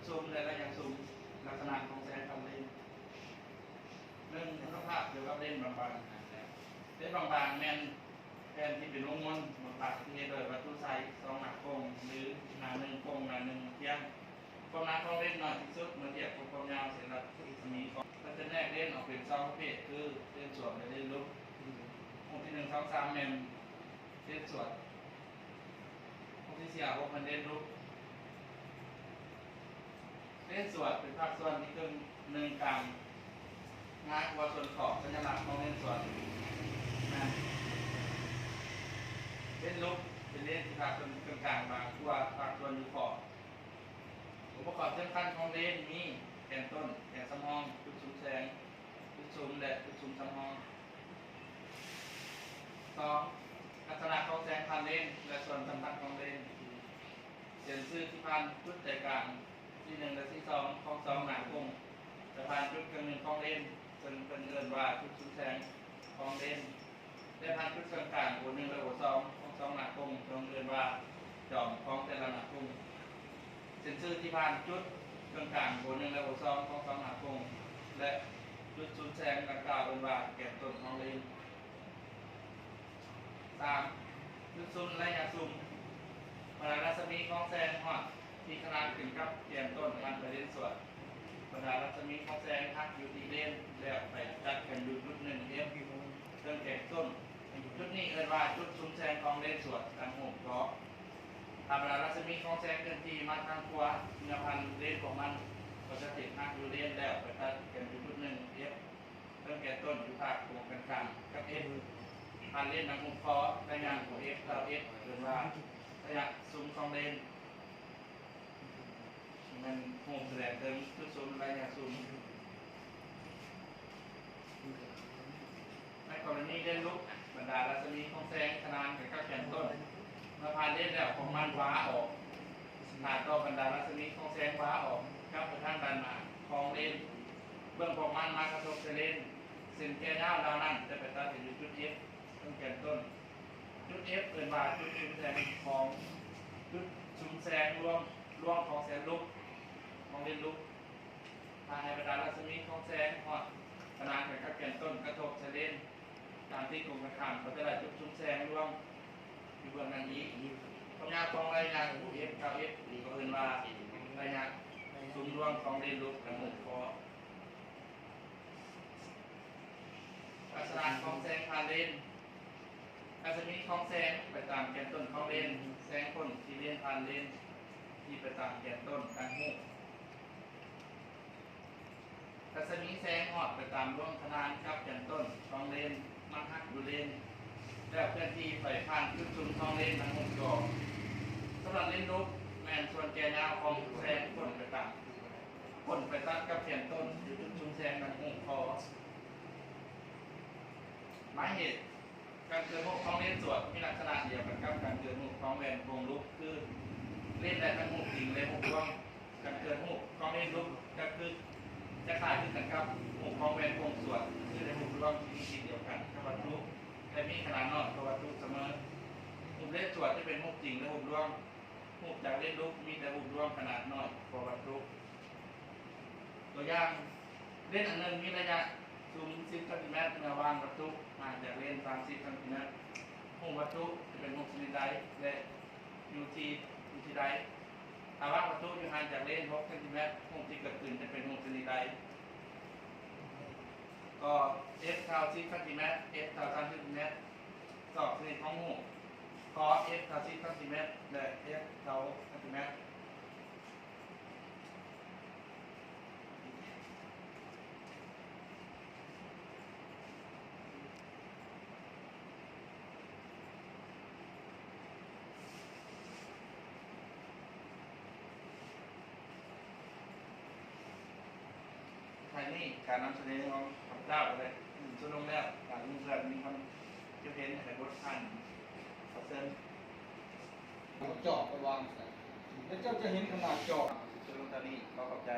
ຊຸມ ແລະ ໄລຍະຊຸມ. ລັກສະນະຂອງແສງພັນເລນ. ໜຶ່ງ, ຄຸນນະພາບກ່ຽວກັບເລນບາງໆ. ເລນບາງໆແມ່ນແຜ່ນທີ່ເປັນວົງມົນບາງໆ ທີ່ເຮັດດ້ວຍວັດຖຸໃສ ສອງໜ້າກົງ ຫຼື ໜ້າໜຶ່ງກົງ ໜ້າໜຶ່ງທຽງ. ຄວາມໜາຂອງເລນນ້ອຍທີ່ສຸດເມື່ອທຽບກັບຄວາມຍາວເສັ້ນລັດສະໝີຂອງ. ເພິ່ນຈະແຍກເລນອອກເປັນສອງປະເພດ ຄື ເລນສວດ ແລະ ເລນຫຼຸບ. ຮູບທີໜຶ່ງ ສອງ ສາມ ແມ່ນເລນສວດ. ຮູບທີສີ່ ຫ້າ ຫົກ ແມ່ນເລນຫຼຸບ. ເລນສວດເປັນພາກສ່ວນທີ່ເຄິ່ງໜຶ່ງກາງ ໜາກວ່າສ່ວນຂອບ. ສັນຍະລັກຂອງເລນສວດແມ່ນເລນຫຼຸບ ເປັນເລນທີ່ພາກສ່ວນເຄິ່ງກາງບາງກວ່າພາກສ່ວນຢູ່ຂອບ. ອົງປະກອບສຳຄັນຂອງເລນມີ ແກນຕົ້ນ, ແກນສຳຮອງ, ຈຸດສຸມແສງ, ຈຸດສຸມ ແລະ ຈຸດສຸມສຳຮອງ. ສອງ, ລັກສະນະຂອງແສງຜ່ານເລນ ແລະ ສ່ວນສຳຄັນຂອງເລນ. ເສັ້ນຊື່ທີ່ຜ່ານຈຸດໃຈກາງ ທີໜຶ່ງ ແລະ ທີສອງ ຂອງສອງໜ້າກົງ ຈະຜ່ານຈຸດເຄິ່ງໜຶ່ງຂອງເລນ ເຊິ່ງເພິ່ນເອີ້ນວ່າຈຸດສຸມແສງຂອງເລນ ແລະ ຜ່ານຈຸດເຄິ່ງກາງ ໂອໜຶ່ງ ແລະ ໂອສອງ ຂອງສອງໜ້າກົງ ເພິ່ນເອີ້ນວ່າຈອມຂອງແຕ່ລະໜ້າກົງ. ເສັ້ນຊື່ທີ່ຜ່ານຈຸດເຄິ່ງກາງ ໂອໜຶ່ງ ແລະ ໂອສອງ ຂອງສອງໜ້າກົງ ແລະ ຈຸດສຸມແສງດັ່ງກ່າວເອີ້ນວ່າແກນຕົ້ນຂອງເລນ. ສາມ, ຈຸດສຸມໄລຍະຊຸມ. ບັນດາລັດສະໝີຂອງແສງຮອດທີ່ຂະໜານຂຶ້ນກັບແກນຕົ້ນຜ່ານໄປເລນສວດ. ບັນດາລັດສະໝີຂອງແສງຫັກຢູ່ທີ່ເລນ ແລ້ວໄປຕັດກັນຢູ່ຈຸດໜຶ່ງ F ເທິງແກນຕົ້ນ. ຈຸດນີ້ເອີ້ນວ່າຈຸດສຸມແສງຂອງເລນສວດ ດັ່ງຮູບກໍ. ຖ້າບັນດາລັດສະໝີຂອງແສງເຄື່ອນທີ່ມາທາງຂວາ ເມື່ອຜ່ານເລນຂອງມັນ ກໍຈະຕິດຫັກຢູ່ເລນ ແລ້ວໄປຕັດກັນຢູ່ຈຸດໜຶ່ງ F ເລີ່ມແກ່ຕົ້ນຢູ່ພາກກົງກັນຂ້າມກັບ F ຜ່ານເລນດັ່ງຮູບກໍ. ໄລຍະຂອງ F ເທົ່າ F ເອີ້ນວ່າໄລຍະຊຸມຂອງເລນ. ແມ່ນຮູບສະແດງເຖິງຈຸດສຸມໄລຍະຊຸມ. ໃນກໍລະນີເລນຫຼຸບ, ບັນດາລັດສະໝີຂອງແສງຂະໜານກັນກັບແກນຕົ້ນ ເມື່ອຜ່ານເລນແລ້ວ ພວກມັນຫວາອອກ. ໜ້າຕໍ່ບັນດາລັດສະໝີຂອງແສງຫວາອອກກັບໄປທາງດ້ານໜ້າຂອງເລນ, ເບື້ອງພວກມັນມາກະທົບໃສ່ເລນ. ເສັ້ນແກ່ຍາວເຫຼົ່ານັ້ນຈະໄປຕັດກັນຢູ່ຈຸດ F ເທິງແກນຕົ້ນ. ຈຸດ F ເອີ້ນວ່າຈຸດສຸມແສງຂອງ, ຈຸດສຸມແສງລວມ, ລວມຂອງແສງຫຼຸບ, ຂອງເລນຫຼຸບ. ຖ້າໃຫ້ບັນດາລັດສະໝີຂອງແສງຮອດຂະໜານກັນກັບແກນຕົ້ນກະທົບໃສ່ເລນ ຕາມທິດກົງກັນຂ້າມ ກໍຈະໄດ້ຈຸດສຸມແສງລວມຢູ່ເບື້ອງນັ້ນອີກ. ຄວາມຍາວຂອງໄລຍະ F ເທົ່າ F ກໍເອີ້ນວ່າໄລຍະຊຸມລວມຂອງເລນຫຼຸບ ແລະ ມຸມຂໍ. ລັກສະນະຂອງແສງຜ່ານເລນ. ລັດສະໝີຂອງແສງໄປຕາມແກນຕົ້ນຂອງເລນ. ແສງພົ້ນທີ່ເລນຜ່ານເລນທີ່ໄປຕາມແກນຕົ້ນ ດັ່ງຮູບ. ລັດສະໝີແສງຮອດໄປຕາມລວງຂະໜານກັບແກນຕົ້ນຂອງເລນ ມາຫັກຢູ່ເລນ ແລ້ວເຄື່ອນທີ່ໄປຜ່ານຈຸດສຸມຂອງເລນ ດັ່ງຮູບກໍ. ສຳລັບເລນຫຼຸບ ແມ່ນສ່ວນແກ່ຍາວຂອງແສງພົ້ນໄປຕາມ ພົ້ນໄປຕັດກັບແກນຕົ້ນຢູ່ຈຸດສຸມແສງ ດັ່ງຮູບກໍ. ໝາຍເຫດ. ການເກີດຮູບຂອງເລນສວດມີລັກສະນະດຽວກັນກັບການເກີດຮູບຂອງແວ່ນໂພງຫຼຸບ ຄືເລນໄດ້ທັງຮູບຈິງ ແລະ ຮູບລວງ. ການເກີດຮູບຂອງເລນຫຼຸບຈະຄື, ຈະຄ້າຍຄືກັນກັບຮູບຂອງແວ່ນໂພງສວດ ຄືໄດ້ຮູບລວງທີ່ມີຊິດດຽວກັນກັບວັດຖຸ ແລະ ມີຂະໜາດນ້ອຍກວ່າວັດຖຸສະເໝີ. ຮູບເລນສວດຈະເປັນຮູບຈິງ ແລະ ຮູບລວງ. ຮູບຈາກເລນຫຼຸບມີແຕ່ຮູບລວງຂະໜາດນ້ອຍກວ່າວັດຖຸ. ຕົວຢ່າງ, ເລນອັນໜຶ່ງມີໄລຍະຊຸມສິບຊັງຕີແມັດ ເມື່ອວາງວັດຖຸຫ່າງຈາກເລນສາມສິບຊັງຕີແມັດ. ຮູບວັດຖຸຈະເປັນຮູບຊະນິດໃດ ແລະ ຢູ່ທີ່, ຢູ່ທີ່ໃດ. ຖ້າວາງວັດຖຸຢູ່ຫ່າງຈາກເລນຫົກຊັງຕີແມັດ, ຮູບທີ່ເກີດຂຶ້ນຈະເປັນຮູບຊະນິດໃດ? ກໍ F ເທົ່າສິບຊັງຕີແມັດ, F ເທົ່າສາມຊັງຕີແມັດ. ຊອກຊະນິດຂອງຮູບ ກໍ F ເທົ່າສິບຊັງຕີແມັດ ແລະ F ເທົ່າຫົກຊັງຕີແມັດ. ທ້າຍນີ້ ການນຳສະເໜີຂອງຂ້າພະເຈົ້າໄດ້ສິ້ນສຸດລົງແລ້ວ. ຖ້າເພື່ອນມີຄຳຄິດເຫັນໃຫ້ບົດຜ່ານ ຂໍເຊີນ. ຈອບໄປວາງໃສ່ ແລ້ວເຈົ້າຈະເຫັນຂະໜາດຈອບ. ຈົນລົງເທົ່ານີ້ ຂໍຂອບໃຈ.